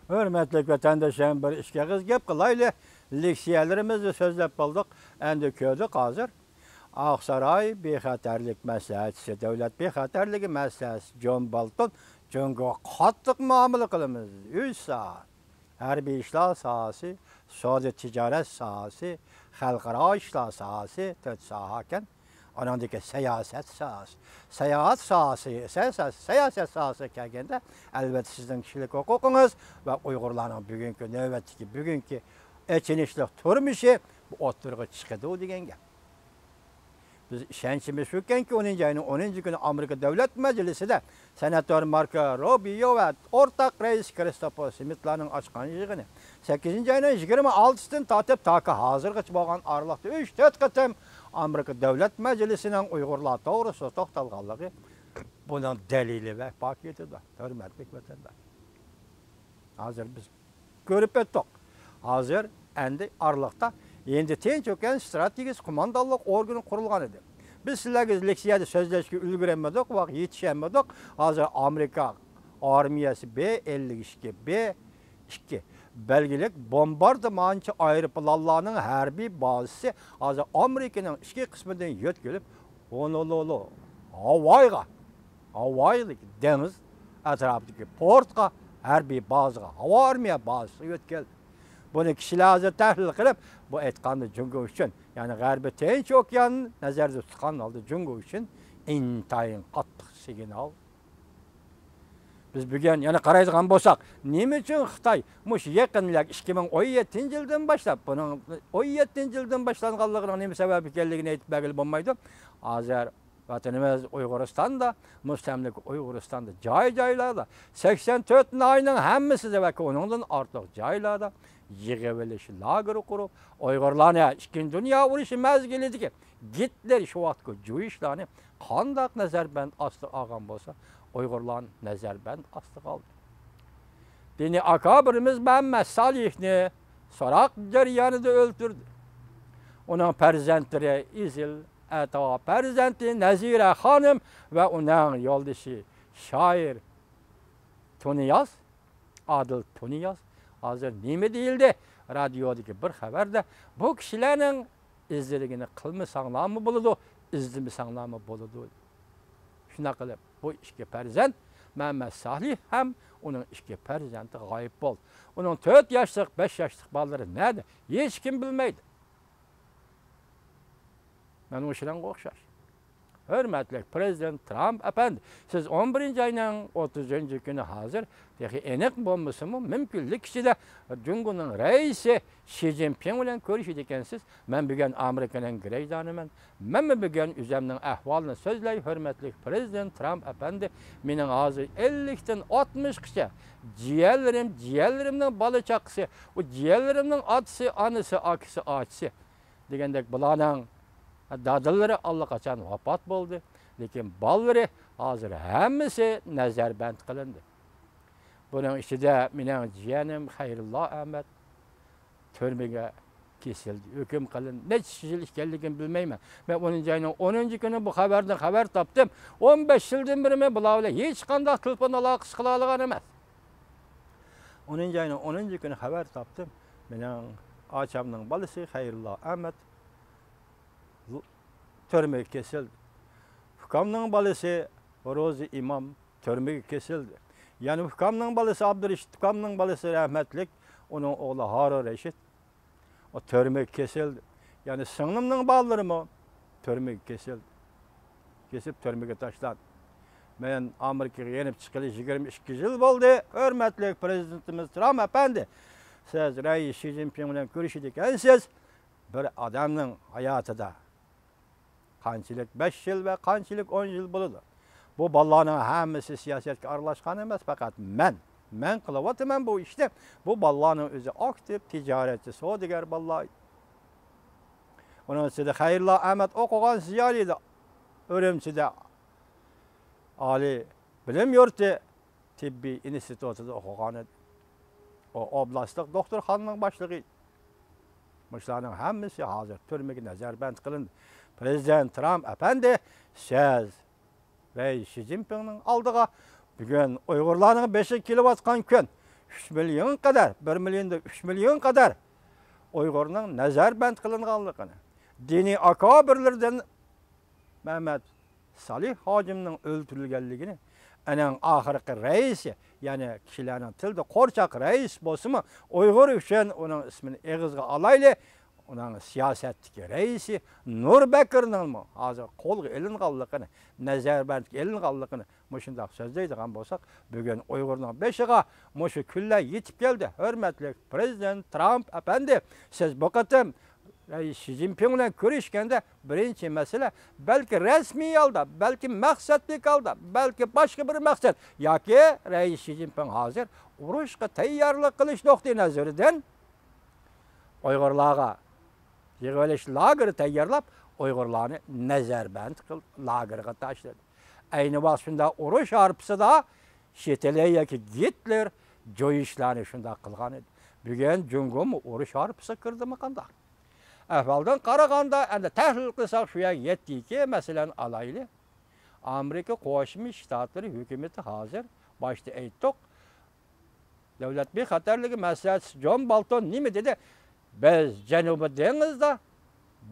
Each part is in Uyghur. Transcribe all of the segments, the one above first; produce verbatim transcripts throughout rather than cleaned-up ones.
ھۆرمەتلىك ۋەتەنداشلىرىم، بىر ئىككى ئېغىز گەپ قىلايلى. لېكسىيەلىرىمىزنى سۆزلەپ بولدۇق. ئەمدى كۆردۇق ھازىر. ئاقساراي بىخەتەرلىك مەسلىھەتچىسى، دۆلەت بىخەتەرلىكى مەسلىھەتچىسى جون بولتون جۇڭگوغا قاتتىق مۇئامىلە قىلىمىز. ئۈچ ساھە. ھەربىي ئىشلار ساھەسى، سودا تىجارەت ساھەسى، خەلقئارا ئىشلار ساھەسى، تۆت ساھەكەن. ئانىڭدىكى سىياسەت ساھەسى. ساياھەت ساھەسى، سىياسەت، سىياسەت ساھەسىگە كەلگەندە، ئەلۋەتتە سىزنىڭ كىشىلىك ھوقۇقىڭىز ۋە ئۇيغۇرلارنىڭ بۈگۈنكى، نۆۋەتتىكى، بۈگۈنكى ئېچىنىشلىق تۇرمۇشى بۇ ئوتتۇرىغا چىقىدۇ دېگەن گەپ. بىز ئىشەنچىمىز شۇكەنكى، ئونىنچى ئاينىڭ ئونىنچى كۈنى ئامېرىكا دۆلەت مەجلىسىدە سېناتور ماركو روبىيو ۋە ئورتاق رەئىس كىرىستوفېر سمىتلارنىڭ ئاچقان يىغىنى، سەككىزىنچى ئاينىڭ يىگىرمە ئالتىسىدىن تارتىپ تاكى ھازىرغىچە بولغان ئارىلىقتا ئۈچ، تۆت قېتىم ئامېرىكا دۆلەت مەجلىسىنىڭ ئۇيغۇرلار توغرىسىدا توختالغانلىقى بۇنىڭ دەلىلى ۋە پاكىتىدۇر، ھۆرمەتلىك ۋەتەنداش. ھازىر بىز كۆرۈپ ئۆتتۇق. ھازىر ئەمدى ئارىلىقتا ھىندى تىنچ ئوكيان ستراتېگىيىسى قوماندانلىق ئورگىنى قۇرۇلغان ئىدى. بىز سىلەرگە لېكسىيەدە سۆزلەشكە ئۈلگۈرەلمىدۇق، ۋاقىت يېتىشەلمىدۇق. ھازىر ئامېرىكا ئارمىيەسى بى ئەللىك ئىككى، بى ئىككى بەلگىلىك بومباردىمانچى ئايروپىلانلارنىڭ ھەربىي بازىسى ھازىر ئامېرىكىنىڭ ئىچكى قىسمىدىن يۆتكىلىپ، ھونولولو، ھاۋايغا، ھاۋايدىكى دېڭىز ئەتراپىدىكى پورتقا، ھەربىي بازىغا، ھاۋا ئارمىيە بازىسىغا يۆتكەلدى. بۇنى كىشىلەر ھازىر تەھلىل قىلىپ، بۇ ئېيتقاندا جۇڭگو ئۈچۈن، يەنى غەربىي تىنچ ئوكيان نەزەردە تۇتقان ھالدا جۇڭگو ئۈچۈن ئىنتايىن قاتتىق سىگنال. بىز بۈگۈن يەنە قارايدىغان بولساق، نېمە ئۈچۈن خىتاي مۇشۇ يېقىنلىق ئىككى مىڭ ئون يەتتىنچى يىلدىن باشلاپ، بۇنىڭ ئون يەتتىنچى يىلدىن باشلانغانلىقىنىڭ نېمە سەۋەب ئىكەنلىكىنى ئېيتىپ بەرگىلى بولمايدۇ. ھازىر ۋەتىنىمىز ئۇيغۇرىستاندا، مۇستەملىكە ئۇيغۇرىستاندا جاي-جايلاردا، سەكسەن تۆت ناھىيەنىڭ ھەممىسىدە ۋە ئۇنىڭدىن ئارتۇق جايلاردا يىغىۋېلىش لاگېرى قۇرۇپ، ئۇيغۇرلارنى ئىككىنچى دۇنيا ئۇرۇشى مەزگىلىدىكى گىتلېر شۇ ۋاقىتقى جۇيۇشلارنى قانداق نەزەربەند ئاستىغا ئالغان بولسا، ئۇيغۇرلارنى نەزەربەند ئاستىغا ئالدى. دىنىي ئاكابىرىمىز مەممەت سالىھنى سوراق جەريانىدا ئۆلتۈردى. ئۇنىڭ پەرزەنتلىرى ئېزىل، ئەتىۋا پەرزەنتى نەزىرە خانىم ۋە ئۇنىڭ يولدىشى شائىر تۇنىياز، ئادىل تۇنىياز. ھازىر نېمە دېيىلدى؟ رادىيودىكى بىر خەۋەردە بۇ كىشىلەرنىڭ ئىزدىلىگىنى قىلمىساڭلارمۇ بولىدۇ، ئىزدىمىسەڭلارمۇ بولىدۇ. شۇنداق قىلىپ بۇ ئىككى پەرزەنت، مەمەت سالىھ ھەم ئۇنىڭ ئىككى پەرزەنتى غايىب بولدى. ئۇنىڭ تۆت ياشلىق، بەش ياشلىق بالىلىرى نەدە؟ ھېچكىم بىلمەيدۇ. مەن مۇشۇنىڭغا ئوخشاش. ھۆرمەتلىك پىرېزىدېنت ترامپ ئەپەندى، سىز ئون بىرىنچى ئاينىڭ ئوتتۇزىنچى كۈنى، ھازىر تېخى ئېنىق بولمىسىمۇ، مۇمكىنلىك ئىچىدە جۇڭگونىڭ رەئىسى شى جىنپىڭ بىلەن كۆرۈشىدىكەنسىز. مەن بۈگۈن ئامېرىكىنىڭ گرېزدانىمەن. مەنمۇ بۈگۈن ئۆزۈمنىڭ ئەھۋالىنى سۆزلەي، ھۆرمەتلىك پىرېزىدېنت ترامپ ئەپەندى، مېنىڭ ھازىر ئەللىكتىن ئاتمىشقىچە جىيەنلىرىم، جىيەنلىرىمنىڭ بالا چاقىسى، ئۇ جىيەنلىرىمنىڭ ئاتىسى، ئانىسى، ئاكىسى، ئاچىسى، دېگەندەك بۇلارنىڭ دادىلىرى ئاللىقاچان ۋاپات بولدى، لېكىن بالىلىرى ھازىر ھەممىسى نەزەربەند قىلىندى. بۇنىڭ ئىچىدە مېنىڭ جىيەنىم خەيرۇللا ئەمەت تۈرمىگە كېسىلدى، ھۆكۈم قىلىندى. نەچچە يىل ئىكەنلىكىنى بىلمەيمەن. مەن ئونىنچى ئاينىڭ ئونىنچى كۈنى بۇ خەۋەردىن خەۋەر تاپتىم. ئون بەش يىلدىن بېرى مەن بۇلار بىلەن ھېچقانداق تېلېفون ئالاقىسى قىلالىغان ئەمەس. ئونىنچى ئاينىڭ ئونىنچى كۈنى خەۋەر تاپتىم. مېنىڭ ئاچامنىڭ بالىسى خەيرۇللا ئەمەت تۈرمىگە كېسىلدى. ئۇكامنىڭ بالىسى روزى ئىمام تۈرمىگە كېسىلدى. يەنە ئۇكامنىڭ بالىسى ئابدۇرېشىت، ئۇكامنىڭ بالىسى رەھمەتلىك، ئۇنىڭ ئوغلى ھارۇن رەشىت، ئۇ تۈرمىگە كېسىلدى. يەنە سىڭلىمنىڭ بالىلىرىمۇ تۈرمىگە كېسىلدى. كېسىپ تۈرمىگە تاشلاندى. مەن ئامېرىكىغا يېنىپ چىققىلى يىگىرمە ئىككى يىل بولدى. ھۆرمەتلىك پىرېزىدېنتىمىز ترامپ ئەپەندى، سىز رەئىس شى جىنپىڭ بىلەن كۆرۈشىدىكەنسىز. بىر ئادەمنىڭ ھاياتىدا قانچىلىك بەش يىل ۋە قانچىلىك ئون يىل بولىدۇ. بۇ بالىلارنىڭ ھەممىسى سىياسەتكە ئارىلاشقان ئەمەس، پەقەت مەن، مەن قىلىۋاتىمەن بۇ ئىشنى. بۇ بالىلارنىڭ ئۆزى ئاكتىپ تىجارەتچى، سودىگەر بالىلار. ئۇنىڭ ئىچىدە خەيرۇللا ئەمەت ئوقۇغان زىيالىي ئىدى. ئۈرۈمچىدە ئالىي بىلىم يۇرتى تېببىي ئىنستىتۇتىدا ئوقۇغان ئىدى. ئۇ ئوبلاستلىق دوختۇرخانىنىڭ باشلىقى ئىدى. مۇشۇلارنىڭ ھەممىسى ھازىر تۈرمىگە نەزەربەند قىلىندى. پىرېزىدېنت ترامپ ئەپەندى، سىز رەئىس شى جىنپىڭنىڭ ئالدىغا بۈگۈن ئۇيغۇرلارنىڭ بېشىغا كېلىۋاتقان كۈن، ئۈچ مىليون قەدەر، بىر مىليوندىن ئۈچ مىليون قەدەر ئۇيغۇرنىڭ نەزەربەند قىلىنغانلىقىنى، دىنىي ئاكابىرلىرىدىن مەمەت سالىھ ھاجىمنىڭ ئۆلتۈرۈلگەنلىكىنى، ئەنەڭ ئاخىرقى رەئىسى، يەنى كىشىلەرنىڭ تىلىدا قورچاق رەئىس بولسىمۇ، ئۇيغۇر ئۈچۈن ئۇنىڭ ئىسمىنى ئېغىزغا ئالايلى، ئۇنىڭ سىياسەتتىكى رەئىسى نۇربەكرنىڭمۇ ھازىر قولغا ئېلىنغانلىقىنى، نەزەربەندكە ئېلىنغانلىقىنى مۇشۇنداق سۆزلەيدىغان بولساق، بۈگۈن ئۇيغۇرنىڭ بېشىغا مۇشۇ كۈنلەر يېتىپ كەلدى. ھۆرمەتلىك پىرېزىدېنت ترامپ ئەپەندى، سىز بۇ قېتىم رەئىس شى جىنپىڭ بىلەن كۆرۈشكەندە، بىرىنچى مەسىلە، بەلكى رەسمىي ھالدا، بەلكى مەقسەتلىك ھالدا، بەلكى باشقا بىر مەقسەت ياكى رەئىس شى جىنپىڭ ھازىر ئۇرۇشقا تەييارلىق قىلىش نۇقتىئى نەزىرىدىن ئۇيغۇرلارغا يىغىۋېلىش لاگېرى تەييارلاپ، ئۇيغۇرلارنى نەزەربەند قىل-، لاگېرىغا تاشلىدى. ئەينى ۋاقىت شۇنداق ئۇرۇش ھارپىسىدا شىتلېر ياكى گىتلېر جويۇشلارنى شۇنداق قىلغان ئىدى. بۈگۈن جۇڭگومۇ ئۇرۇش ھارپىسىغا كىردىمۇ قانداق؟ ئەھۋالدىن قارىغاندا، ئەمدى تەھلىل قىلساق شۇ يەرگە يەتتىكى، مەسىلەن، ئالايلى. ئامېرىكا قوشما شتاتلىرى ھۆكۈمىتى ھازىر، باشتا ئېيتتۇق، دۆلەت بىخەتەرلىكى مەسلىھەتچىسى جون بولتون نېمە دېدى؟ بىز جەنۇبىي دېڭىزدا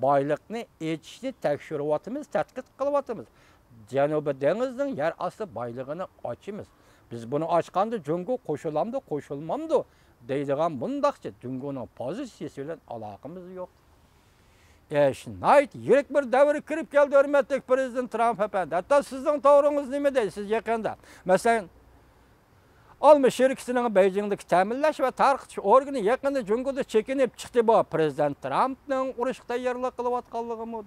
بايلىقنى ئېچىشنى تەكشۈرۈۋاتىمىز، تەتقىق قىلىۋاتىمىز. جەنۇبىي دېڭىزنىڭ يەر ئاستى بايلىقىنى ئاچىمىز. بىز بۇنى ئاچقاندا جۇڭگو قوشۇلامدۇ، قوشۇلمامدۇ دەيدىغان مۇنداقچە جۇڭگونىڭ پوزىتسىيىسى بىلەن ئالاقىمىز يوق. ئىش ناھايىتى يىرىك بىر دەۋرگە كىرىپ كەلدى، ھۆرمەتلىك پىرېزىدېنت ترامپ ئەپەندى. ھەتتا سىزنىڭ توغرىڭىز نېمە دەيسىز يېقىندا؟ مەسىلەن، ئالما شىركىتىنىڭ بېيجىڭدىكى تەمىنلەش ۋە تارقىتىش ئورگىنى يېقىندا جۇڭگودا چېكىنىپ چىقتى. بۇ پىرېزىدېنت ترامپنىڭ ئۇرۇشقا تەييارلىق قىلىۋاتقانلىقىمۇ؟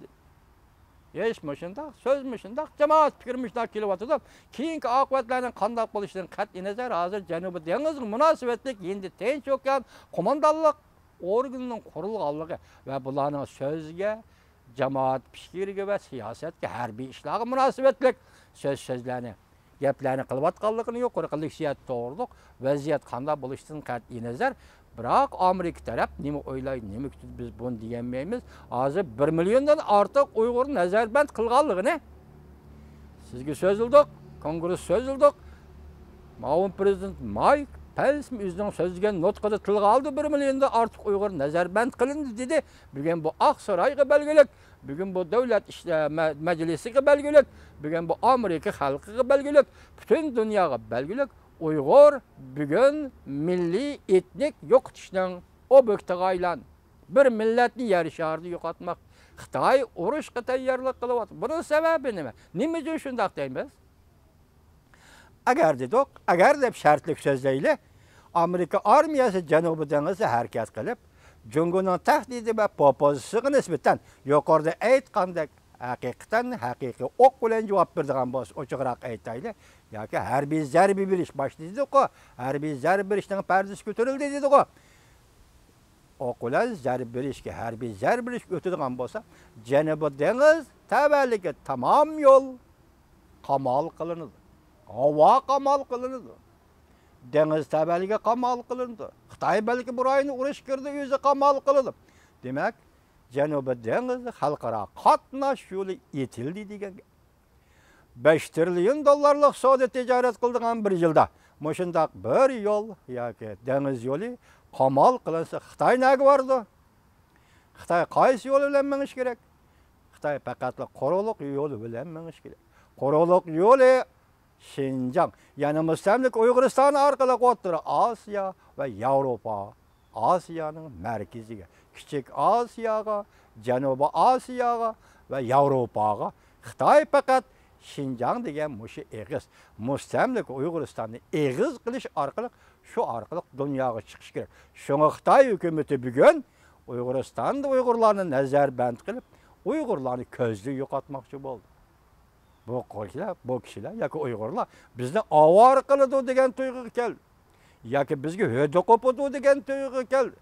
ئىش مۇشۇنداق، سۆز مۇشۇنداق، جامائەت پىكرى مۇشۇنداق كېلىۋاتىدۇ. كېيىنكى ئاقىۋەتلەرنىڭ قانداق بولۇشىدىن قەتئىينەزەر، ھازىر جەنۇبىي دېڭىزغا مۇناسىۋەتلىك ھىندى تىنچ ئوكيان قوماندانلىق ئورگىنىنىڭ قۇرۇلغانلىقى ۋە بۇلارنىڭ سۆزگە، جامائەت پىكرىگە ۋە سىياسەتكە، ھەربىي ئىشلارغا مۇناسىۋەتلىك سۆز-سۆزلەرنى، گەپلەرنى قىلىۋاتقانلىقىنى، يۇقىرىقى لېكسىيە توغرۇلۇق ۋەزىيەت قانداق بولۇشىدىن قەتئىينەزەر، بىراق ئامېرىكا تەرەپ نېمە ئويلايدۇ، نېمە كۈتىدۇ، بىز بۇنى دېيەلمەيمىز. ھازىر بىر مىليوندىن ئارتۇق ئۇيغۇرنى نەزەربەند قىلغانلىقىنى سىزگە سۆزلىدۇق، كونگرېس سۆزلىدۇق. مۇئاۋىن پىرېزىدېنت مايك پېنسمۇ ئۆزىنىڭ سۆزلىگەن نۇتقىدا تىلغا ئالدى، بىر مىليوندىن ئارتۇق ئۇيغۇر نەزەربەند قىلىندى دېدى. بۈگۈن بۇ ئاقسارايغا بەلگىلىك، بۈگۈن بۇ دۆلەت ئىشلە-، مە-، مەجلىسىگە بەلگىلىك، بۈگۈن بۇ ئامېرىكا خەلقىگە بەلگىلىك، پۈتۈن دۇنياغا بەلگىلىك، ئۇيغۇر بۈگۈن مىللىي ئېتنىك يوقىتىشنىڭ ئوبيېكتىغا ئايلاندى. بىر مىللەتنى يەر شارىدا يوقاتماق. خىتاي ئۇرۇشقا تەييارلىق قىلىۋاتىدۇ. بۇنىڭ سەۋەبى نېمە؟ نېمە ئۈچۈن شۇنداق دەيمىز؟ ئەگەر دېدۇق، ئەگەر دەپ شەرتلىك سۆزلەيلى. ئامېرىكا ئارمىيەسى جەنۇبىي دېڭىزدا ھەرىكەت قىلىپ، جۇڭگونىڭ تەھدىتى ۋە پوپوزىتسىيىسىغا نىسبەتەن يۇقىرىدا ئېيتقاندەك ھەقىقەتەن ھەقىقىي ئوق بىلەن جاۋاب بېرىدىغان بولسا، ئوچۇقراق ئېيتايلى، ياكى ھەربىي زەربە بېرىش باشلىدى دېدۇققۇ، ھەربىي زەربە بېرىشنىڭ پەردىسى كۆتۈرۈلدى دېدىققۇ. ئوق بىلەن زەربە بېرىشكە، ھەربىي زەربە بېرىشكە ئۆتىدىغان بولسا، جەنۇبىي دېڭىز تەۋەلىكى تامام يول قامال قىلىنىدۇ. ھاۋا قامال قىلىنىدۇ. دېڭىز تەۋەلىكى قامال قىلىنىدۇ. خىتاي بەلكى بۇ رايوندا ئۇرۇش كىردى، ئۆزى قامال قىلىدۇ. دېمەك، جەنۇبىي دېڭىز خەلقئارا قاتناش يولى ئېتىلدى دېگەن گەپ. بەش تىرىليون دوللارلىق سودا تىجارەت قىلىدىغان بىر يىلدا مۇشۇنداق بىر يول ياكى دېڭىز يولى قامال قىلىنسا، خىتاي نەگە بارىدۇ؟ خىتاي قايسى يول بىلەن مېڭىش كېرەك؟ خىتاي پەقەتلا قۇرۇقلۇق يولى بىلەن مېڭىش كېرەك. قۇرۇقلۇق يولى شىنجاڭ، يەنى مۇستەملىكە ئۇيغۇرىستان ئارقىلىق ئوتتۇرا ئاسىيا ۋە ياۋروپا، ئاسىيانىڭ مەركىزىگە، كىچىك ئاسىياغا، جەنۇبىي ئاسىياغا ۋە ياۋروپاغا خىتاي پەقەت شىنجاڭ دېگەن مۇشۇ ئېغىز، مۇستەملىكە ئۇيغۇرىستاننى ئېغىز قىلىش ئارقىلىق، شۇ ئارقىلىق دۇنياغا چىقىش كېرەك. شۇڭا خىتاي ھۆكۈمىتى بۈگۈن ئۇيغۇرىستاندا ئۇيغۇرلارنى نەزەربەند قىلىپ، ئۇيغۇرلارنى كۆزدىن يوقاتماقچى بولدى. بۇ كىشىلەر، بۇ كىشىلەر ياكى ئۇيغۇرلار بىزنى ئاۋارە قىلىدۇ دېگەن تۇيغۇغا كەلدى. ياكى بىزگە ھۆددە قوپىدۇ دېگەن تۇيغۇغا كەلدى.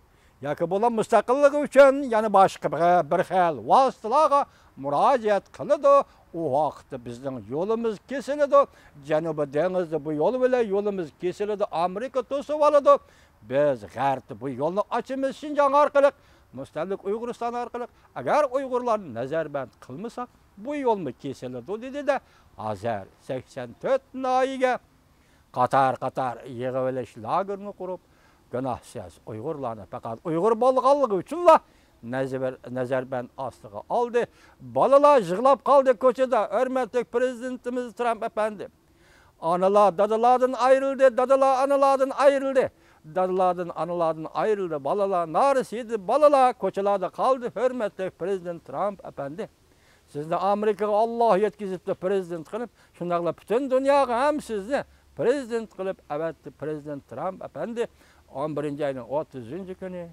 ياكى بۇلار مۇستەقىللىقى ئۈچۈن يەنە باشقا بىر، بىر خىل ۋاسىتىلارغا مۇراجىئەت قىلىدۇ. ئۇ ۋاقىتتا بىزنىڭ يولىمىز كېسىلىدۇ. جەنۇبىي دېڭىزدا بۇ يول بىلەن يولىمىز كېسىلىدۇ. ئامېرىكا توسۇۋالىدۇ. بىز غەربتە بۇ يولنى ئاچىمىز شىنجاڭ ئارقىلىق، مۇستەملىكە ئۇيغۇرىستان ئارقىلىق. ئەگەر ئۇيغۇرلارنى نەزەربەند قىلمىساق، بۇ يولمۇ كېسىلىدۇ، دېدى-دە، ھازىر سەكسەن تۆت ناھىيەگە قاتار-قاتار يىغىۋېلىش لاگېرىنى قۇرۇپ، گۇناھسىز ئۇيغۇرلارنى پەقەت ئۇيغۇر بولغانلىقى ئۈچۈنلا نەزەر-، نەزەربەند ئاستىغا ئالدى. بالىلار يىغلاپ قالدى كوچىدا، ھۆرمەتلىك پىرېزىدېنتىمىز ترامپ ئەپەندى. ئانىلار دادىلاردىن ئايرىلدى، دادىلار ئانىلاردىن ئايرىلدى. دادىلاردىن ئانىلاردىن ئايرىلدى، بالىلار نارەسىدە، بالىلار كوچىلاردا قالدى، ھۆرمەتلىك پىرېزىدېنت ترامپ ئەپەندى. سىزنى ئامېرىكىغا ئاللا يەتكۈزۈپتۇ پىرېزىدېنت قىلىپ، شۇنداقلا پۈتۈن دۇنياغا ھەم سىزنى پىرېزىدېنت قىلىپ ئەۋەتتى پىرېزىدېنت ترامپ ئەپەندى. ئون بىرىنچى ئاينىڭ ئوتتۇزىنچى كۈنى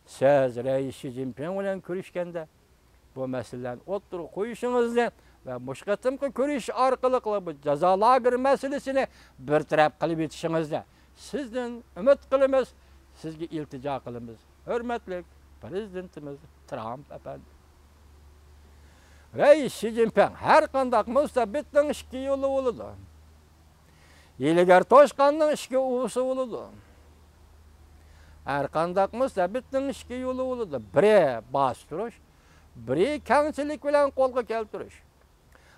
سىز رەئىس شى جىنپىڭ بىلەن كۆرۈشكەندە، بۇ مەسىلىلەرنى ئوتتۇرىغا قويۇشىڭىزنى ۋە مۇشۇ قېتىمقى كۆرۈش ئارقىلىق بۇ جازا لاگېرى مەسىلىسىنى بىر تەرەپ قىلىپ ئېتىشىڭىزنى سىزدىن ئۈمىد قىلىمىز، سىزگە ئىلتىجا قىلىمىز، ھۆرمەتلىك پىرېزىدېنتىمىز ترامپ ئەپەندى. رەئىس شى جىنپىڭ، ھەر قانداق مۇستەبىتنىڭ ئىككى يولى بولىدۇ. ھىيلىگەر توشقاننىڭ ئىككى ئۇۋىسى بولىدۇ. ھەر قانداق مۇستەبىتنىڭ ئىككى يولى بولىدۇ. بىرى باستۇرۇش، بىرى كەڭچىلىك بىلەن قولغا كەلتۈرۈش.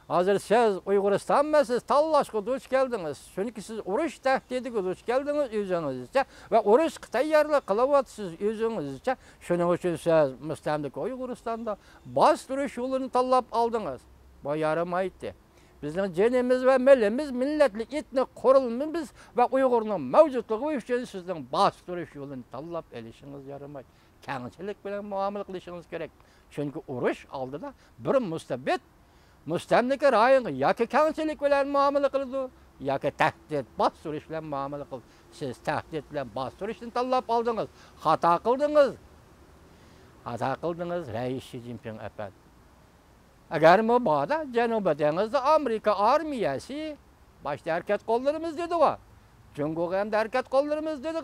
ھازىر سىز ئۇيغۇرىستان مەسىلىسى تاللاشقا دۇچ كەلدىڭىز. چۈنكى سىز ئۇرۇش تەھدىتىگە دۇچ كەلدىڭىز ئۆزىڭىزچە ۋە ئۇرۇشقا تەييارلىق قىلىۋاتىسىز ئۆزىڭىزچە. شۇنىڭ ئۈچۈن سىز مۇستەملىكە ئۇيغۇرىستاندا باستۇرۇش يولىنى تاللاپ ئالدىڭىز. بۇ يارىمايتتى. بىزنىڭ جېنىمىز ۋە مېلىمىز، مىللەتلىك ئېتنىك قۇرۇلمىمىز ۋە ئۇيغۇرنىڭ مەۋجۇتلۇقى ئۈچۈن سىزنىڭ باستۇرۇش يولىنى تاللاپ ئېلىشىڭىز يارىمايدۇ. كەڭچىلىك بىلەن مۇئامىلە قىلىشىڭىز كېرەك. چۈنكى ئۇرۇش ئالدىدا بىر مۇستەبىت مۇستەملىكە رايونغا ياكى كەڭچىلىك بىلەن مۇئامىلە قىلىدۇ، ياكى تەھدىت، باستۇرۇش بىلەن مۇئامىلە قىلىدۇ. سىز تەھدىت بىلەن باستۇرۇشنى تاللاپ ئالدىڭىز. خاتا قىلدىڭىز. خاتا قىلدىڭىز، رەئىس شى جىنپىڭ ئەپەندى. ئەگەر مۇبادا جەنۇبىي دېڭىزدا ئامېرىكا ئارمىيەسى باشتا ھەرىكەت قوللىرىمىز دېدىغۇ. جۇڭگوغا ئەمدى ھەرىكەت قوللىرىمىز دېدى.